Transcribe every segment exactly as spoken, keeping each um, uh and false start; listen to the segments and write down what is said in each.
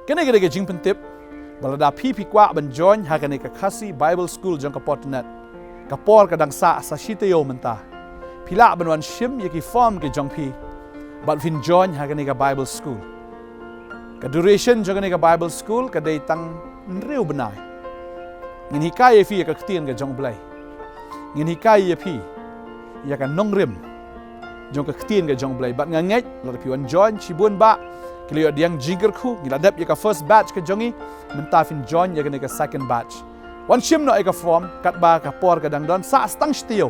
Kane ka dei ka jingpyntip ba lada phi phi kwah ban join ha kane ka Khasi Bible School jong ka Portnet, ka por ka dang sah sa shi taïew mynta. Phi lah ban wan shim ïa ki form ki jong phi bad phin join ha kane ka Bible School. Ka duration jong kane ka Bible School ka dei tang hynriew bnai. Ngin hikai ïa phi ïa ka ktien ka jong U Blei. Ngin hikai ïa phi ïa ka nongrim jong ka ktien ka jong U Blei. Bad nga ngeit lada phi wan join shibun bah ki la ïoh pdiang jingkyrkhu, ngi la dep ïa ka first batch ka jong ngi, mynta phin join ïa kane ka second batch. Wan shim noh ïa ka form katba ka por ka dang don, sah sa tang shi taïew.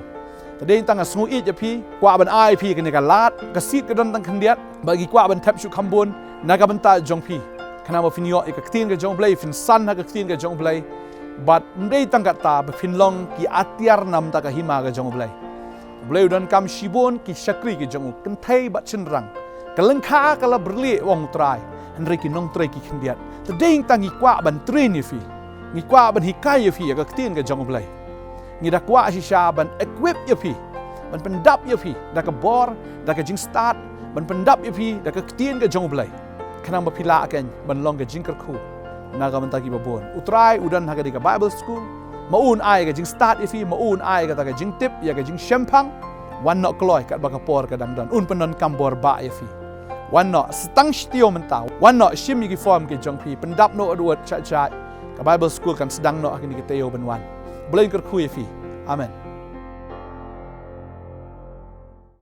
Te dei tang nga sngewieit ïa phi, kwah ban ai ïa phi kane ka lad, ka seat ka don tang khyndiat, bad ngi kwah ban thep shuh kham bun na ka bynta jong phi. Khnang ba phin ïoh ïa ka ktien ka jong U Blei, phin san ha ka ktien ka jong U Blei. Bad ym dei tang kata, ba phin long ki atiar na ka bynta ka hima ka jong U Blei. U Blei u donkam shibun ki shakri ki jong u, kynthei bad shynrang. Ka lyngkha ka la byrlieh, ong U Trai, hynrei ki nongtrei ki khyndiat. Te dei tang ngi kwah ban train ïa phi, ngi kwah ban hikai ïa phi ïa ka ktien ka jong U Blei. Ngi da kwah shisha ban equip ïa phi, ban pyndap ïa phi da ka bor, da ka jingstad, ban pyndap ïa phi da ka ktien ka jong U Blei. Khnang ba phi lah kein ban long ka jingkyrkhu na ka bynta kiba bun. U Trai u don ha kane ka Bible School, ma un ai ka jingstad ïa phi, ma un ai kata ka jingtip, ïa ka jingshemphang. Wan noh kloi katba ka por ka dang don, un pyndonkam bor bah ïa phi. Wan noh sa tang shi taïew mynta, wan noh shim ïa ki form ki jong phi, pyndap noh, wat wat sha sha. Ka Bible School kan sdang noh ha kine ki taïew ban wan. U Blei un kyrkhu ïa phi. Amen.